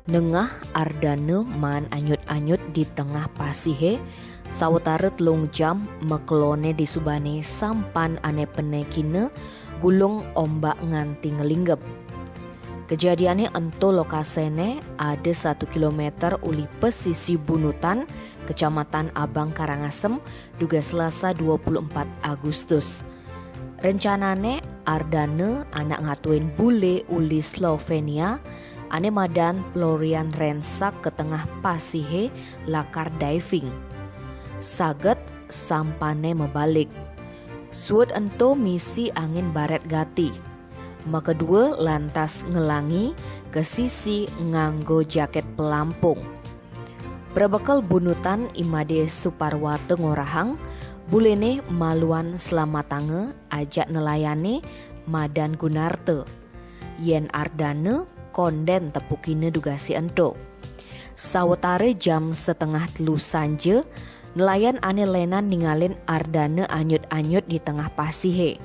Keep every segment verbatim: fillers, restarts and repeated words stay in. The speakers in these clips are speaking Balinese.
Nengah Ardane maan anyut-anyut di tengah pasihe, sawetara telung jam makelone disubane sampan ane pene kina gulung ombak nganti ngelinggep. Kejadiane ento lokasene ada satu kilometer uli pesisi Bunutan, Kecamatan Abang Karangasem, dugas Selasa dua puluh empat Agustus. Rencanane Ardane anak ngatuin bule uli Slovenia, ane madan Florian Rensak ke tengah pasihe lakar diving. Saget sampane mebalik. Suud ento misi angin baret gati. Makedua lantas ngelangi ke sisi nganggo jaket pelampung. Prebekel Bunutan Imade Suparwata ngorahang, bulene maluan selamatanga ajak nelayane madan Gunarta. Yen Ardane konden tepukina dugasi ento. Sawetara jam setengah telu sanja, nelayan ane lenan ningalin Ardane anyut-anyut di tengah pasihe.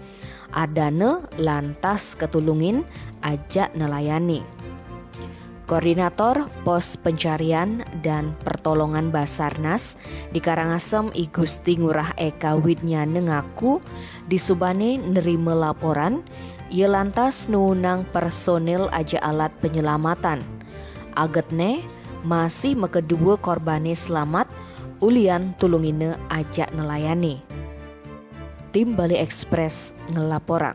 Ardane lantas ketulungin ajak nelayane. Koordinator Pos Pencarian dan Pertolongan Basarnas di Karangasem, I Gusti Ngurah Eka Widnyana, ngaku disubane nerima laporan, ia lantas nuunang personil ajak alat penyelamatan. Agetne, masih makedua korbane selamat, ulian tulungina ajak nelayane. Tim Bali Express ngelaporang.